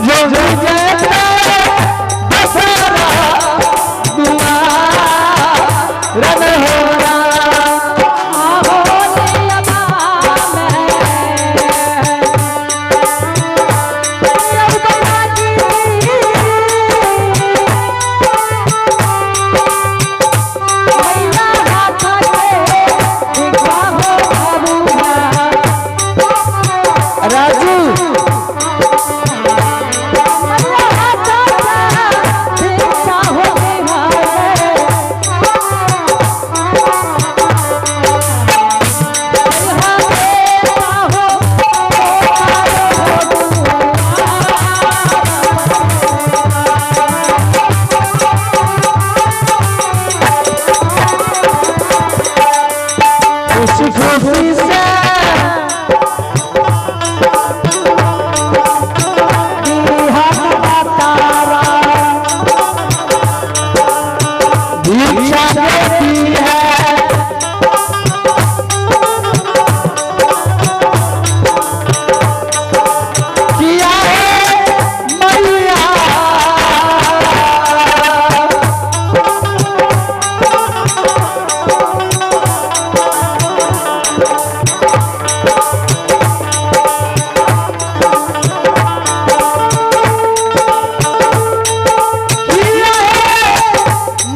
जोगी जैते दशहरा दुआर रन हो राम। आहो लिया राजू खुशी खुशी से बिहान मातारा दीक्षा देती है। किया है मैया। किया है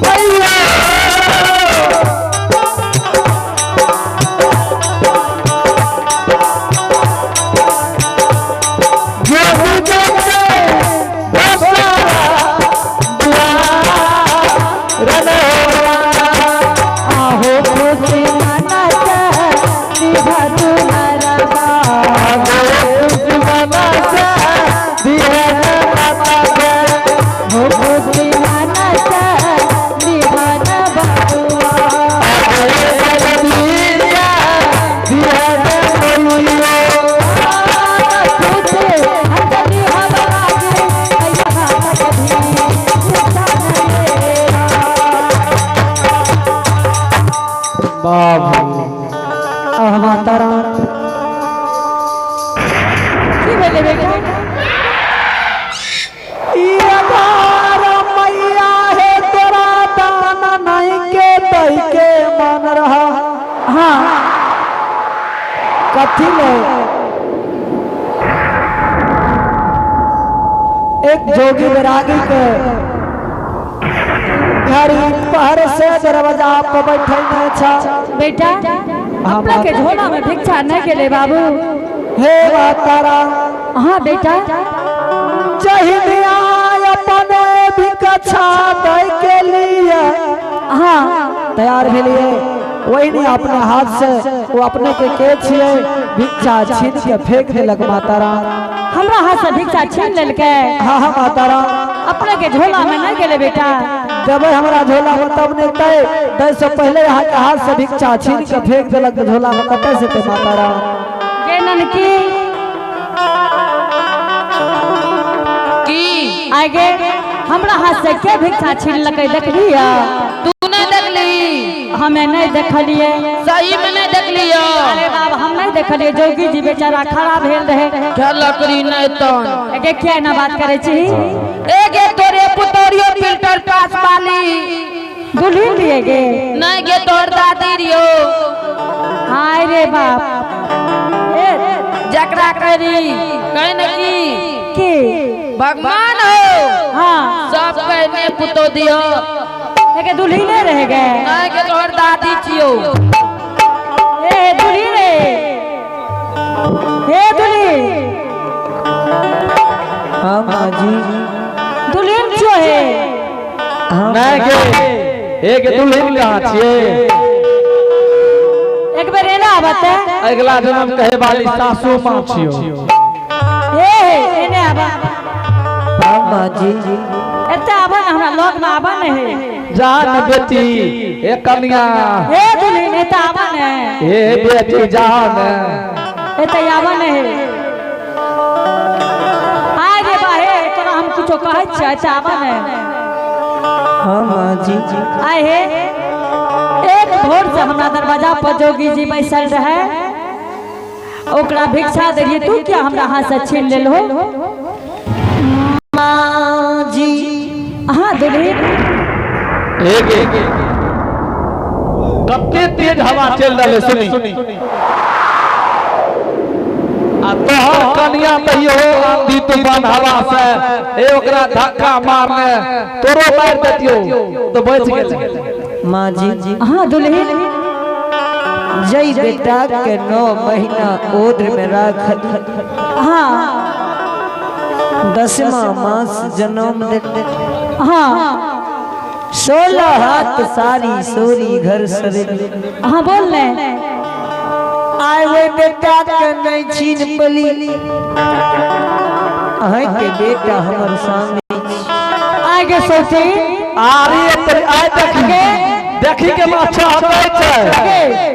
मैया। जोगी जैते दशहरा दुआर रन हो राम। आहो खुशी मनत खुशी मनत निधन बबुआ। बाबू माता राम की भेलै बेटा? ई अधार मैया हे तोरा दाना नहीं के दई के मन रहा। हाँ कथी ले एक जोगी बैरागी के घड़ी पहर से दरवाजा पर बैठल नहीं छा। बेटा, अपना के झोला में भिक्षा नहीं गेले बाबू। हे माता राम। हाँ बेटा। जहिनिया अपने भिक्षा दै के लिए हाँ तैयार भेलिए, वही नहीं अपने हाथ से वो अपने के छिए भिक्षा छीन के फेंक देलक माता राम। हमरा हाथ से भिक्षा छीन लेलकै। हाँ हाँ माता राम। अपने के झोला में नहीं गेले बेटा। देबै हमरा झोला में तब नहीं तय दै से पहले यहाँ के हाथ से भिक्षा छीन के फेंक देलक तऽ झोला में कतऽ से ते माता राम। गे ननकी की आगे हमरा हाथ से के भिक्षा छीनलकै देखलियै? तू नहीं देखली? हमें नहीं देखलियै। सही में नहीं देखली? अरे बाब, हम नहीं देखलियै। जोगी जी बेचारा खड़ा भेल रहे। लकड़ी नहीं तन। एगे किया एना बात करै छी? एगे तोरे पुतोरियो फिल्टर पास वाली। दुल्हन लिए गे? नहीं गे, तोर दादी रियो। हाय रे बाप, ए जकरा करी कहीं न की की भगवान हो। हाँ सब कहने पुतो दियो। एगे दुल्हन नहीं रह गए? नहीं गे, तोहर दादी छियो। ए दुल्हन रे, ए दुल्हन। हाँ माँ जी। दुल्हन क्यों है? नहीं गे, एक दुल्हन कहाँ छिए? एक बेर एना आबत है। अगला जन्म कहे वाली सासू माँ छियो। ए एने आबा। हाँ माँ जी। एते आबा न, हमरा लग में आबा नहीं। जान बेटी, ए कन्या। ए दुल्हन, एते आबा ने। ए बेटी जान। एते आबा नहीं। आय रे बा, हे तोरा हम कुछो कहै छियै, एते आबा ने। हाँ माँ जी। आय हे, एक भोर से हमरा दरवाजा पर जोगी जी बैसल रहे, ओकरा भिक्षा देलियै, तू क्या हमरा हाथ से छीन लेलहो? माँ जी। हाँ दुल्हीन। एक कते तेज हवा चल रहलै सुनी आ तोहर कनिया तैयो आंधी तूफान हवा से ए ओकरा धक्का मारने तोरो मार देतियो तो बच गेल। माँ जी। हाँ दुल्हीन। जय बेटा के 9 महीना ओद्र में राखल। हाँ। 10वां मास जन्म दे। हाँ। 16 हाथ सारी सोरी घर सरे। हाँ बोल रहे। आए वो बेटा के नहीं छीन पली। अहें के बेटा हमर सामने। आगे सोची। आरी तेरी आय देखी देखी के माछा हटै छै।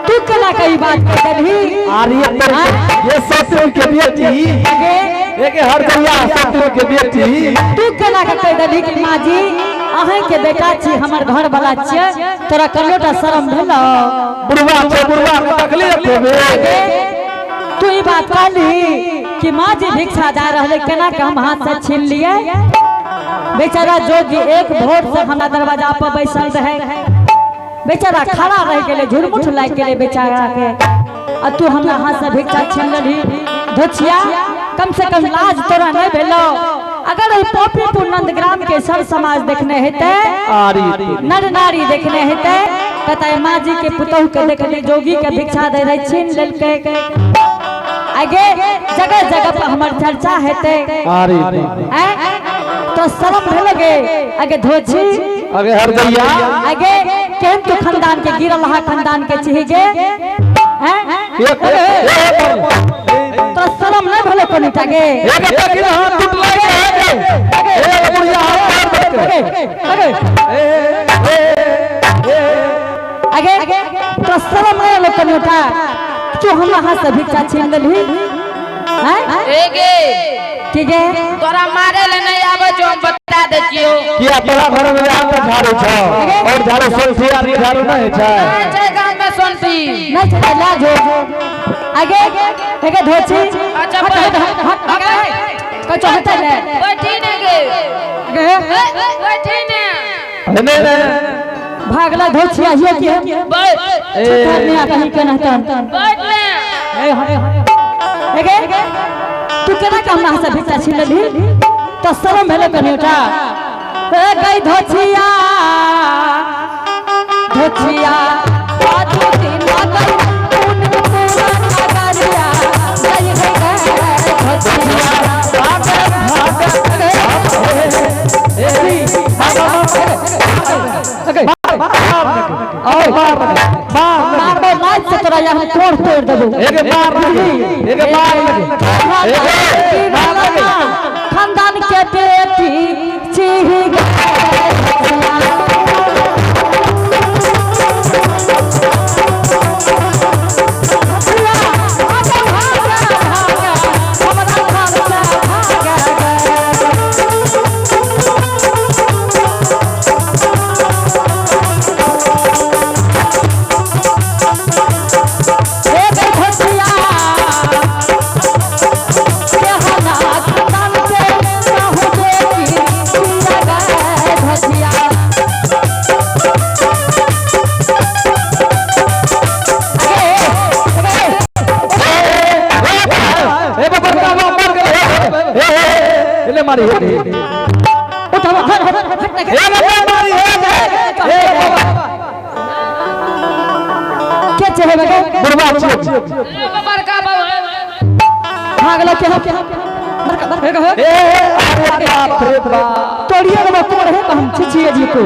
तू केना कई बात कर दलही? आरी तेरी ये ससुर के बेटी। आगे। एक हर जइया ससुर के बेटी। तू केना के कह दलही कि माँ जी अहें के बेटा छी हमर घर वाला छियै तोरा कनोटा शरम भेलो? बुढ़वा छै बुढ़वा के तकलीफ हेबे। आगे तू ई बात कहली कि माँ जी भिक्षा जा रहले केना के हम हाथ से छीन लिए? बेचारा जोगी एक भोर से हमरा दरवाजा पर बैसल रहे बेचारा खड़ा रह गेलै झुरमुठ लागि गेलै बेचारा के आ तू हमरा हाथ से भिक्षा छीन लेलही। धोछिया कम से कम लाज तोरा नहीं भेलो। अगर ओहि पॉपीपुर नंदग्राम के सर समाज देखने हेतै नर नारी देखने हेतै कहतै माँ जी के पुतहु के देखली जोगी के भिक्षा दे रहे छीन लेलकै। आगे जगह जगह पर हमर चर्चा हेतै। तो शर्म भेल गे। आगे धोछी। आगे हर जइया। आगे केहन तू खानदान के गिरल हा खानदान के छिही गे? तो शर्म नहीं भेलो कोनी गे? एक तक हाथ टूटलै गे। ए बुढ़िया हाथ मार देलकै। आगे तो शर्म नहीं भेलो कोनी टा। तू हमरा हाथ से भिक्षा छीन लेलही? हैं? ए गे। की गे? तोरा मारे ले नहीं आबै छौ हम बता दै छियौ। किया तोरा घर में आम के झाड़ू छौ और झाड़ू सोनसी आर के झाड़ू नहीं छै? नहीं छै गांव में सोनसी। नहीं छै ला जो। आगे आगे धोछी। अच्छा, हट, हट, हट, हट, हट। कचो हट ले। बैठी ने गे। आगे। बैठी ने। नहीं, नहीं। भागला धोछी आइयो की। बैठ। छुट्टा नहीं कहीं के नहतन। बैठ ले। ए हट। आगे तू केना के हमरा से भिक्षा छीन लेलही? तो शर्म भेलै कनियोटा। ए गई धोछिया। धोछिया। आजू दिन गई उन पूरा नगरिया। गई गई गई धोछिया। और मार मार मारबो लाज से तोरा यहाँ तोड़ तोड़ देबो। एक मार एक मार एक मार। खानदान के बेटी छी मारी उठ हट हट हट। ए मारी ए बाबा के चहे बगे? बुढ़वा छियै। बड़का बाबू। भागला के बड़का बड़का। ए अरे बाप रे बाप। तोड़िए देबो तोड़ हे हम छिछिए जी को।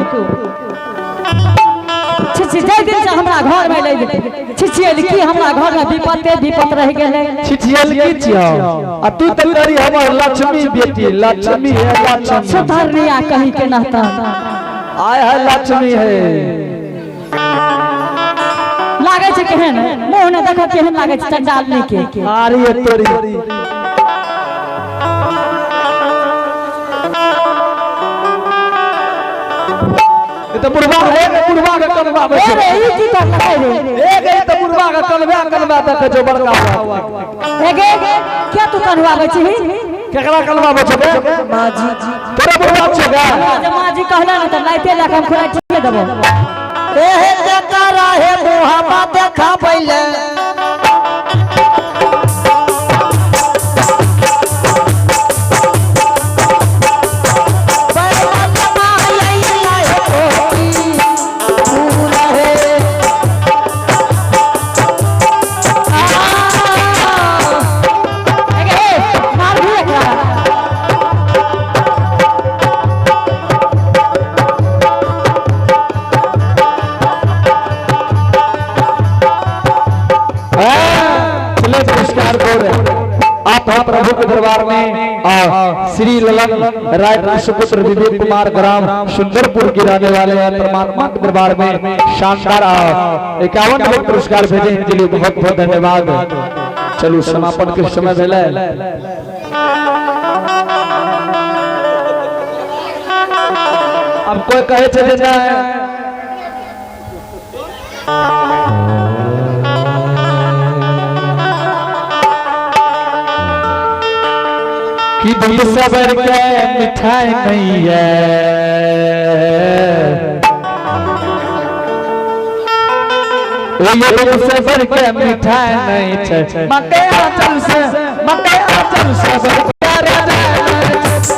छिछि जाय दिन से हमरा घर में ले छिछिए की हमरा घर में विपते विपत रह गेलै। छिछियल की छियौ आ तू त करी हमर लक्ष्मी बेटी लक्ष्मी है लक्ष्मी। सुधरनिया कहीं के नहता। आय है लक्ष्मी है। लागै छै केहन मुँह ने देख केहन लागै छै चंडालनी के। आरी तोरी। ई त बुढ़वा है बुढ़वा के कनवा ए रे ई की करलकै रे? ए गे त बुढ़वा के कनवा कनवा देखै छौ बड़का बाबा। ए गे के तू कनवाबै छही? केकरा कलमा बचबे माँ जी तोरा बुढ़वा छगा जे माँ जी कहला ने त लाइते लए के हम खोरा ठिके देबो। एहे देखा हे मुहावा देखा पहिले एगे हे, मार भी एकरा। चले पुरस्कार दो रहे आप हैं प्रभु के दरबार में और श्री ललन राय सुपुत्र विवेक कुमार ग्राम सुंदरपुर के रहने वाले हैं। परमात्मा के दरबार में शानदार 51 लोग पुरस्कार भेजे हैं, इनके लिए बहुत बहुत धन्यवाद। चलू समापन के समय भेलै। अब कोई कहे छे जे नहीं। कि दूध सबर के मिठाई नहीं है, ओ ये दूध सबर के मिठाई नहीं छे, मके आंचल से, मके आंचल से बर के रजाई नहीं छे।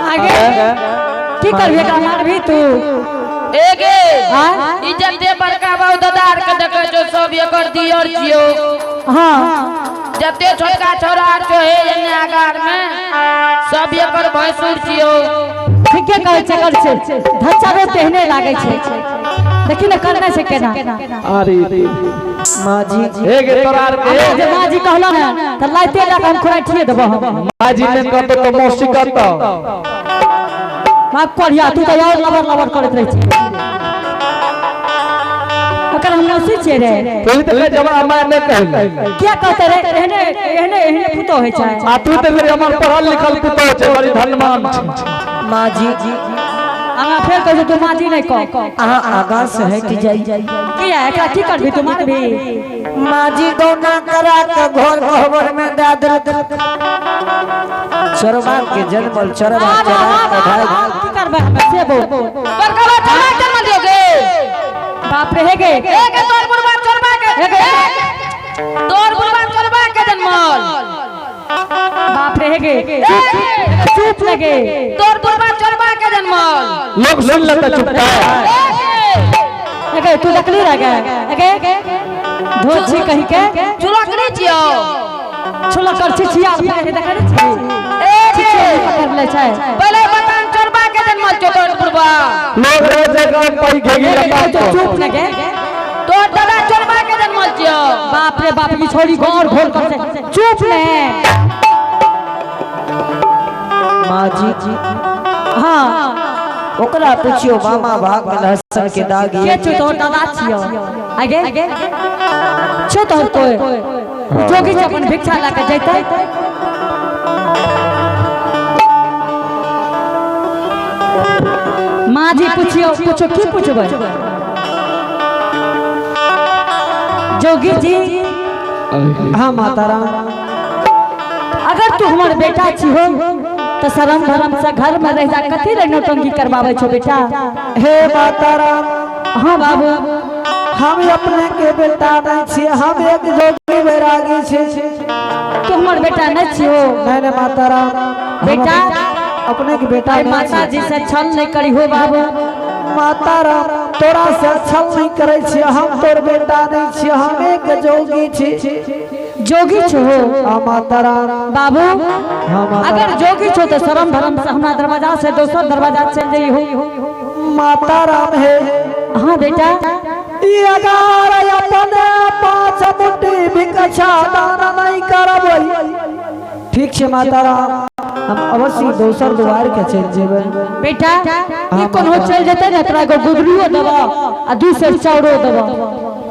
आगे की करबी एकरा मारबी तू? एगे आँय? ई जते बड़का बाबू दादा आर के देखै छौ सब एकर दियर छियौ। हाँ जते छोटका छौड़ा आर छौ हे एने आगार में सब एकर भैंसुर छियौ। ठीके कहै छै, कर छै धच्चारो तेहने लागै छै, देखी ने करने छै केना। अरे माँ जी हे गे तोरा आर के जे माँ जी कहलो ने त लाइते लए के हम खोरा ठिए देबो हम। माँ जी ने कहतो तो मौसी कहतो। माँ कोढ़िया तू त और लबर लबर करैत रहै छी। ओकर हम मौसी छियै रे। तू तो ले जब अम्मा ने कहले किया कहते रे एहने एहने एहने पुतोह होइ छै। आ तू तो मेरे हमर पढ़ल लिखल पुतोह छै, बड़ी धनवान छै। माँ जी आगाँ फेर कहै छै तू माँ जी नहि कह। अहाँ आगा से हट जाई। किया एकरा की करबी तू मारबी? माँ जी गौना करा के घर कोहबर में दे देलक। चरवा के जन्मल चरवा आब चरा आब के आब भाग। आब की करबै हमे से बोल। बड़का बाबू चोरबा के जन्म दियो गे। बाप रे हे गे। एगे तोर बुढ़बा चोरबा के, हे गे। तोर बुढ़बा चोरबा के जन्मल। बाप रे हे गे, चुप लगे। तोर बुढ़बा चोरबा के जन्मल। लोग सुन लेता चुपता। एगे तू देखली रह गे? एगे धोछी कही के चुलकनी छियौ। छुलकर छिछिया पकड़ देखै नै छी? एगे पकड़ ले छै। पहिले बतान चोरबा के जन्मल छौ तोर बुढ़बा। लोग रहे छै गाँव पै घेगी लगा चुप लगे। तोर दादा चोरबा के जन्मल छियौ। बाप रे बाप ई छोरी गौर घोर कर छै। चुप ने। माँ जी हाँ ओकरा पूछियो मामा भाग में लहसुन के दाग के छौ तोहर दादा छियौ? आगे छौ तोहर कोई? जोगी छै अपन भिक्षा लए के जैतै। माँ जी पूछियो, पूछो की पूछबै? जोगी जी हाँ माता राम। अगर तू हमर बेटा छी हो तो शरम धर्म से घर में रह जा, कथी रे नौटंकी करवावे छो बेटा? हे माता राम। हाँ बाबू। हम अपने के बेटा नहीं छियै, हम एक जोगी बैरागी छी। तू हमर बेटा नहीं छी हो? नहीं नहीं माता राम। बेटा अपने के बेटा अरे नहीं माता छी। जी से छल नहीं करी हो बाबू। माता राम तोरा से छल नहीं करे छियै, हम तोर बेटा नहीं छियै, हम एक जोगी छी। जोगी छो हाँ माता राम। बाबू, हाँ माता। अगर जोगी छो तो शरम भरम से हमरा दरवाजा से दोसर दरवाजा चल जाई हो। माता राम है। हाँ बेटा। ई अगर अपने 5 मुट्ठी भिक्षा दान नहीं करबै, ठीक छै माता राम, हम अवश्य दोसर द्वार के चलि जेबै। बेटा, ई कोनो चल जेतै ने तोरा एगो गुदड़ियो देबो आ 2 सेर चाउरो देबो।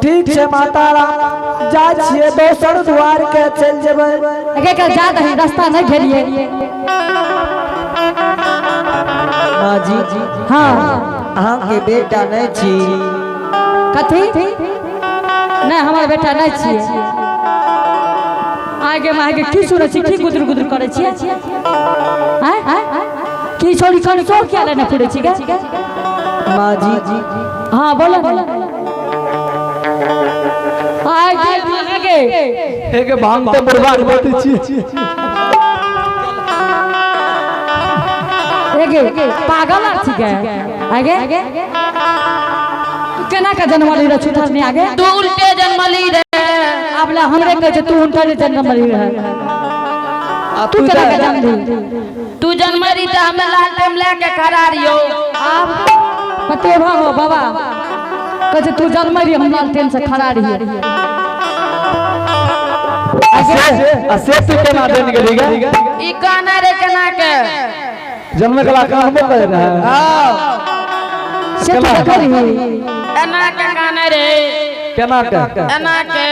ठीक छै माता राम, जा छियै दोसर द्वार के चलि जेबै। एके के जा दही, रास्ता नहीं घेरिए। माँ जी। हाँ। अहाँ के बेटा नहीं छी? कथी नहीं, हमार बेटा नहीं छियै। आगे मागे की सुनै छी, की गुदुर गुदुर करै छियै? आँय? की छोड़ी कनसो किया लेने फिरै छी गे? माँ जी। हाँ बोलो ने। आगे मागे। एक भांग तो बर्बाद होती छी। एगे पागल आर छी गे? आगे तू केना के जन्मली रे छुथर नहीं आगे? तू उल्टे जन्मली रे। आब ला हमरे कहै छै तू उल्टे जन्मली रे। तू केना के जन्मली? तू जन्मली त हम लाल टेम ले के खड़ा रहियो। आब पतेभा हो बाबा कहै छै तू जन्मली हम लाल टेम से खड़ा रहियो। असे तू केना देन गेली गे? ई कहना रे केना के? जन्म कला कहबो करे रहे। हां। से तू देखै रही? एना के कहना रे। केना के? एना के।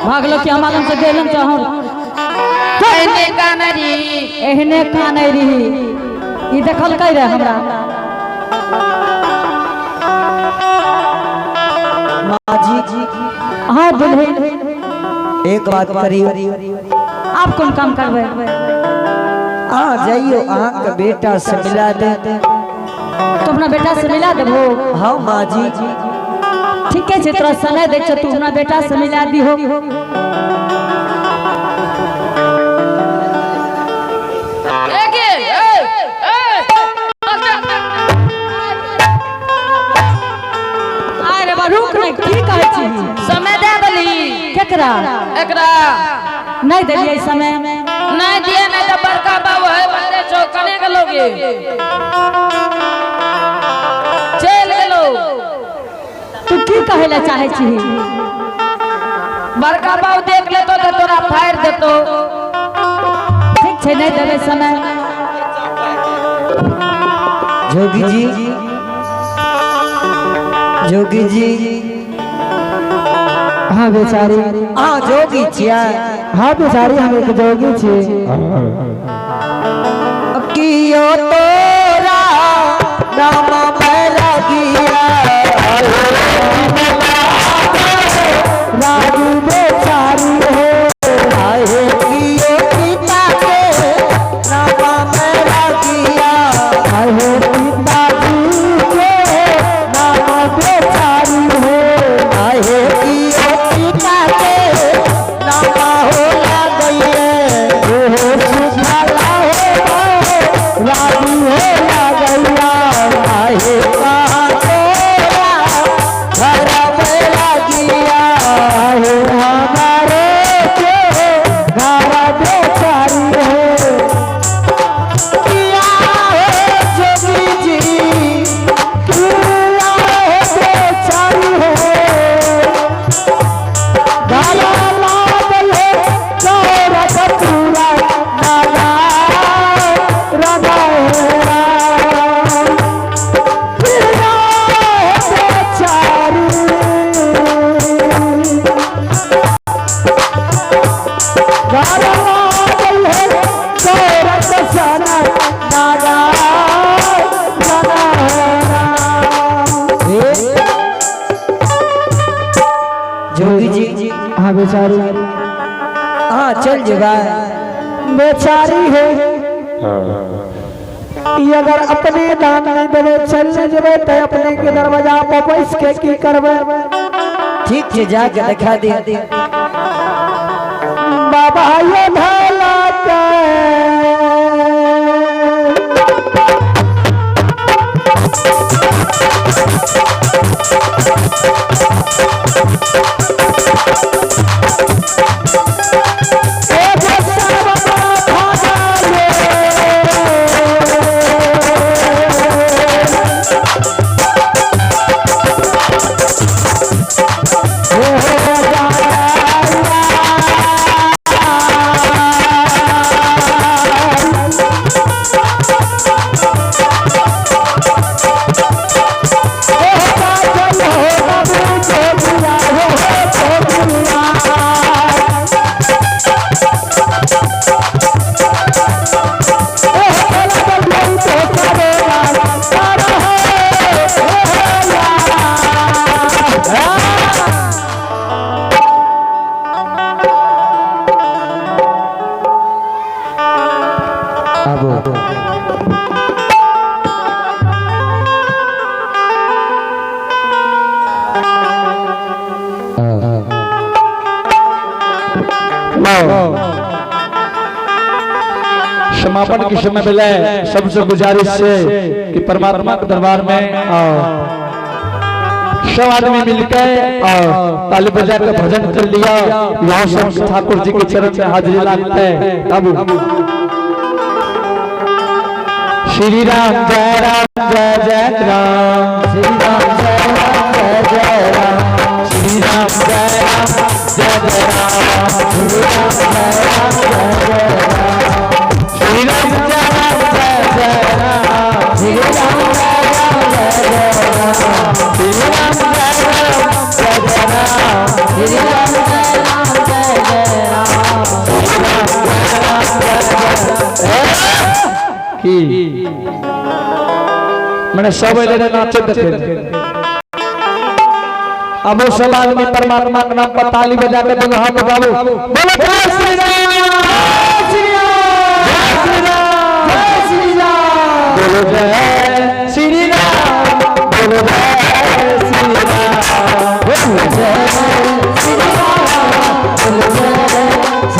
भागलो कि हमारा से गेलन चाहो। एहने कानै रही। एहने कानै रही। ई देखलकै रे हमरा। माँ जी। हाँ दुल्हन। एक बात करियो। आप कौन काम करबै? अहाँ जाइयो, अहाँ के बेटा से मिला दे। तो अपना बेटा से मिला देबो? हाँ माँ जी। ठीक है, तोरा समय दै छौ, तू अपना बेटा से मिला दिहो। अरे बा रुक नहीं, की कहै छी? समय दे देली। केकरा? एकरा। नहीं देलियै समय। नहीं दिए नहीं तो बड़का बाबू है बंदे छौ, कने गेलो गे? चल गेलो। तू की कहै ला चाहै छी? बड़का बाबू देख लेतो तो तोरा फाड़ देतो। ठीक छै, नहीं देबै समय। जोगी जी, जोगी जी। हाँ बेचारी। हाँ जोगी छियै। हाँ बेचारी, हम एक जोगी छियै। कियो तोरा नाम बैरागिया। राजू बेचारी हो। आहे कियो पिता के नाम बैरागिया। आहे पिताजी के नाम बेचारी हो। आहे कियो पिता के नाम हो लागैये। हो सुखाला हो राजू हो लागैया। आहे कहाँ तोरा घर बैरागिया। आहे हमारे के घर बेचारी हो। किया हो जोगी जी, किया हो बेचारी हो। गला लागल हो चोर कपूरा नागा रगा हो किया हो बेचारी। गला लागल हो चोर कसाना नागा रगा हो। जोगी जी। हाँ बेचारी। हाँ चल जेबै। बेचारी है, ई अगर अपने दान नहीं देबै चल नहीं जेबै तो अपने के दरवाजा पर बैस के की करबै? ठीक छै, जाके देखा दे। बाबा ये भला के समापन के समय मिले सबसे गुजारिश से कि परमात्मा के दरबार में आओ, सब आदमी मिलकर और ताली बजा के भजन कर लिया। यहाँ सब ठाकुर जी के चरण में हाजिरी लगते हैं। अब श्री राम जय राम जय जय राम, श्री राम जय राम जय जय राम, श्री राम जय राम जय जय राम, श्री राम जय राम जय जय राम, श्री राम जय राम जय जय राम, श्री राम जय राम जय जय राम, श्री राम जय राम जय जय राम, श्री राम जय राम जय जय राम, श्री राम जय राम जय जय की मैंने सब इधर नाचे देखे। अब वो सब आदमी परमात्मा के नाम पर ताली बजा के दोनों हाथ उठाओ, बोलो जय श्री राम, जय श्री राम, जय श्री राम, बोलो जय श्री राम, बोलो जय श्री राम, बोलो जय श्री राम, बोलो जय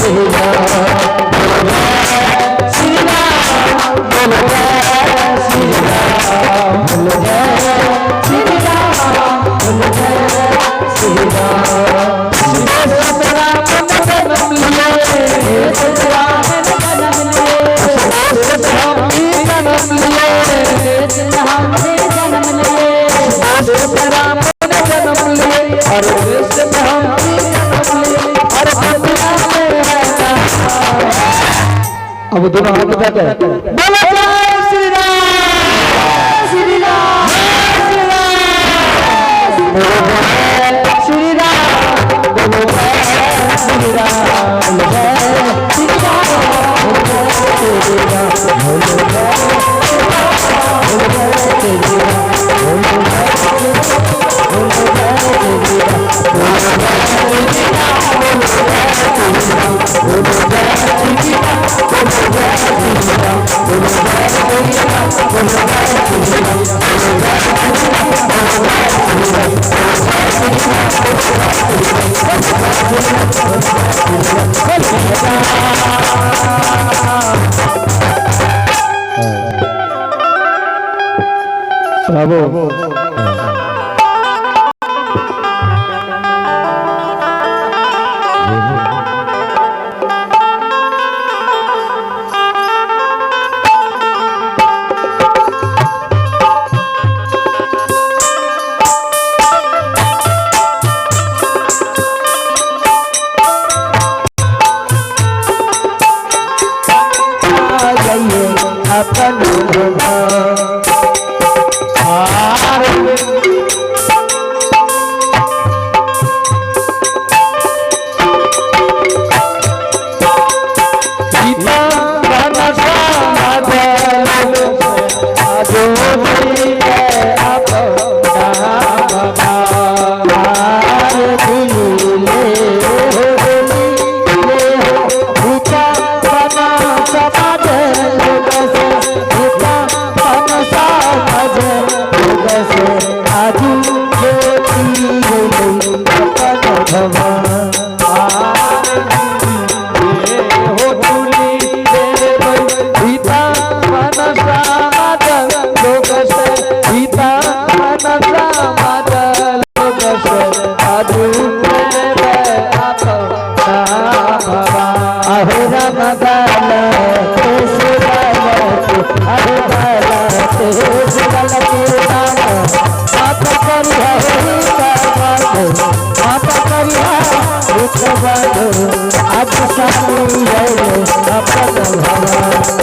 श्री राम, बोलो जय श्री राम, बोलो जय श्री राम, बोलो जय श्री राम, बोलो जय श्री राम। श्री राम जन्म लिए, श्री राम जन्म लिए, जन्म लिए, राम जन्म लिए, राम जन्म लिए, और देश में हम जन्म लिए, और दुनिया में है। अब दोनों हाथ उठाते हैं, बोलो जय श्री राम, श्री राम, श्री राम, बोलो जय श्री राम, बोलो जय श्री राम, जय श्री राम, बोलो जय श्री राम, बोलो जय श्री राम, बोलो जय श्री राम, बोलो जय श्री राम, बोलो जय श्री राम, बोलो जय श्री राम, बोलो जय श्री राम, बोलो जय श्री राम, बोलो जय श्री राम, बोलो जय श्री राम, बोलो जय श्री राम, बोलो जय श्री राम, बोलो जय श्री राम, बोलो जय श्री राम, बोलो जय श्री राम, बोलो जय श्री राम, बोलो जय राम। प्रभु जाइए अपन सीता मनसा। पापा करिया रुत बंधु आज साली आइलो अपन भवन।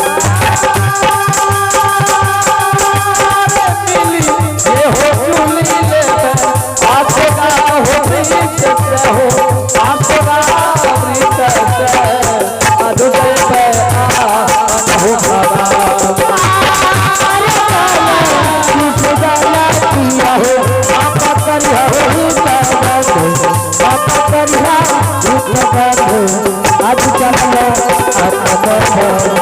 आज चलो अपन भवन।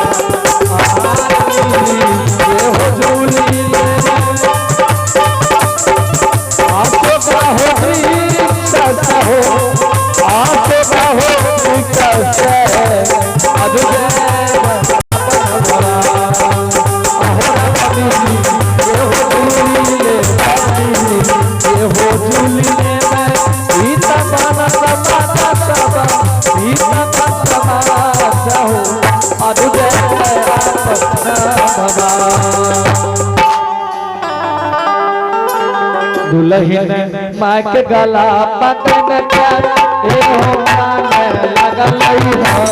दुल्हन माँ के गला पकड़ के ए हो काने लगल हो।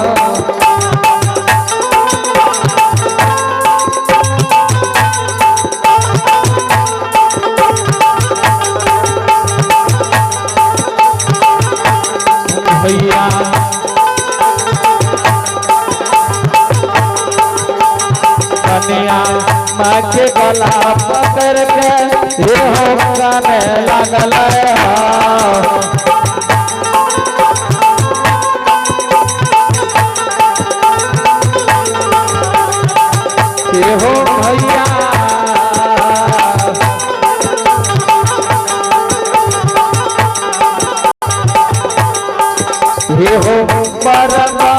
भैया कन्या माँ के गला पकड़ के ये हो काने लगल हो। के हो भैया हे हो मरदा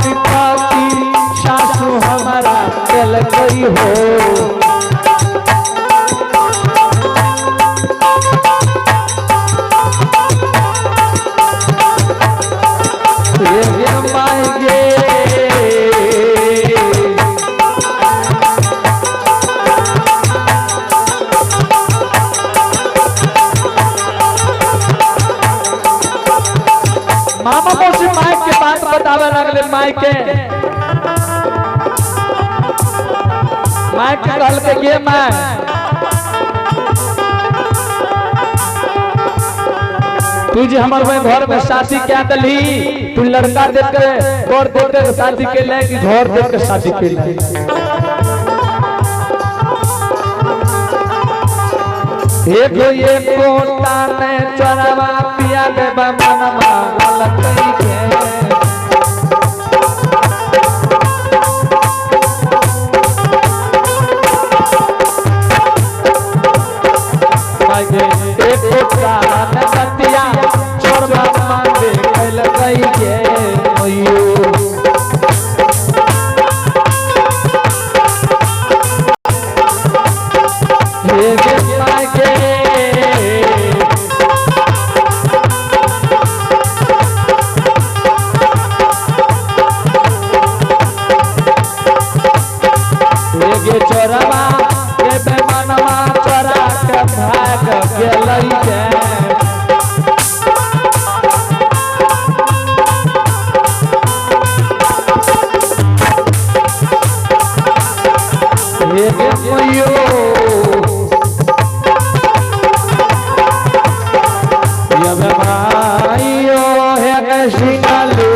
पिता की सासू हमारा चल गई हो। हे हे मायगे मामा मौसी माइक के बात बतावे लगले माइक के माइक के कहल के गे माय तू जे हमर भाई घर में शादी क्या दली, तू लड़का देख के घर देख के शादी के ले कि घर देख के शादी के ले। एक एक कोटा ने चोरवा पिया दे बमनमा गलत के। एक कोटा ने बतिया चोरवा मांगे कैल गई के मइयो। हे गे मायके हे गे चोरवा के बेमनवा चोरा के भाग गेलै के। हे गे मैयो यब माइयो हे कृष्णले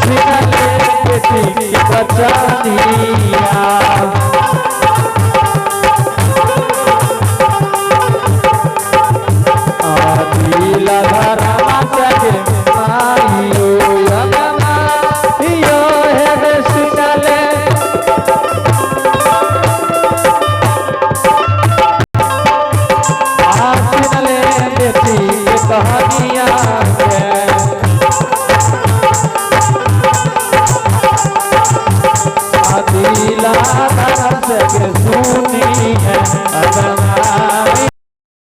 सिंगले बेटी की बचानिया। आदिल धरा सगे माइयो यब माइयो हे कृष्णले आसिनले बेटी कहानिया के। आदिला दास के सुनी है।